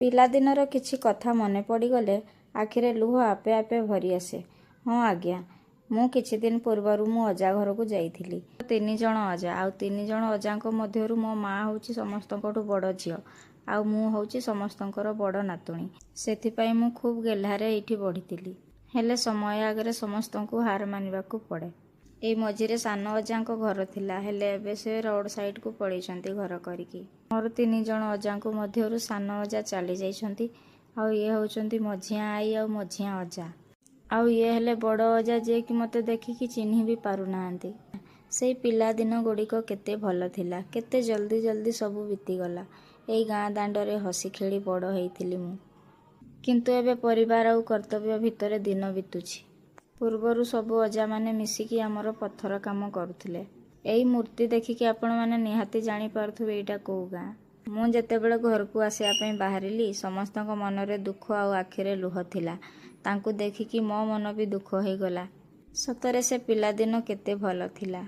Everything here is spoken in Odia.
ପିଲାଦିନର କିଛି କଥା ମନେ ପଡ଼ିଗଲେ ଆଖିରେ ଲୁହ ଆପେ ଆପେ ଭରି ଆସେ। ହଁ ଆଜ୍ଞା, ମୁଁ କିଛିଦିନ ପୂର୍ବରୁ ମୁଁ ଅଜା ଘରକୁ ଯାଇଥିଲି। 3 ଜଣ ଅଜା, ଆଉ 3 ଜଣ ଅଜାଙ୍କ ମଧ୍ୟରୁ ମୋ ମା ହେଉଛି ସମସ୍ତଙ୍କଠୁ ବଡ଼ ଝିଅ, ଆଉ ମୁଁ ହେଉଛି ସମସ୍ତଙ୍କର ବଡ଼ ନାତୁଣୀ। ସେଥିପାଇଁ ମୁଁ ଖୁବ୍ ଗେହ୍ଲାରେ ଏଇଠି ବଢ଼ିଥିଲି। ହେଲେ ସମୟ ଆଗରେ ସମସ୍ତଙ୍କୁ ହାର ମାନିବାକୁ ପଡ଼େ। ଏଇ ମଝିରେ ସାନ ଅଜାଙ୍କ ଘର ଥିଲା, ହେଲେ ଏବେ ସେ ରୋଡ଼ ସାଇଡ଼କୁ ପଳେଇଛନ୍ତି ଘର କରିକି। ମୋର 3 ଜଣ ଅଜାଙ୍କୁ ମଧ୍ୟରୁ ସାନ ଅଜା ଚାଲି ଯାଇଛନ୍ତି, ଆଉ ଇଏ ହେଉଛନ୍ତି ମଝିଆ ଆଈ ଆଉ ମଝିଆ ଅଜା, ଆଉ ଇଏ ହେଲେ ବଡ଼ ଅଜା, ଯିଏକି ମୋତେ ଦେଖିକି ଚିହ୍ନି ବି ପାରୁନାହାନ୍ତି। ସେଇ ପିଲାଦିନ ଗୁଡ଼ିକ କେତେ ଭଲ ଥିଲା, କେତେ ଜଲ୍ଦି ଜଲ୍ଦି ସବୁ ବିତିଗଲା। ଏଇ ଗାଁ ଦାଣ୍ଡରେ ହସି ଖେଳି ବଡ଼ ହେଇଥିଲି ମୁଁ। କିନ୍ତୁ ଏବେ ପରିବାର ଆଉ କର୍ତ୍ତବ୍ୟ ଭିତରେ ଦିନ ବିତୁଛି। ପୂର୍ବରୁ ସବୁ ଅଜାମାନେ ମିଶିକି ଆମର ପଥର କାମ କରୁଥିଲେ। ଏଇ ମୂର୍ତ୍ତି ଦେଖିକି ଆପଣମାନେ ନିହାତି ଜାଣିପାରୁଥିବେ ଏଇଟା କୋଉ ଗାଁ। ମୁଁ ଯେତେବେଳେ ଘରକୁ ଆସିବା ପାଇଁ ବାହାରିଲି, ସମସ୍ତଙ୍କ ମନରେ ଦୁଃଖ ଆଉ ଆଖିରେ ଲୁହ ଥିଲା। ତାଙ୍କୁ ଦେଖିକି ମୋ ମନ ବି ଦୁଃଖ ହେଇଗଲା। ସତରେ ସେ ପିଲାଦିନ କେତେ ଭଲ ଥିଲା।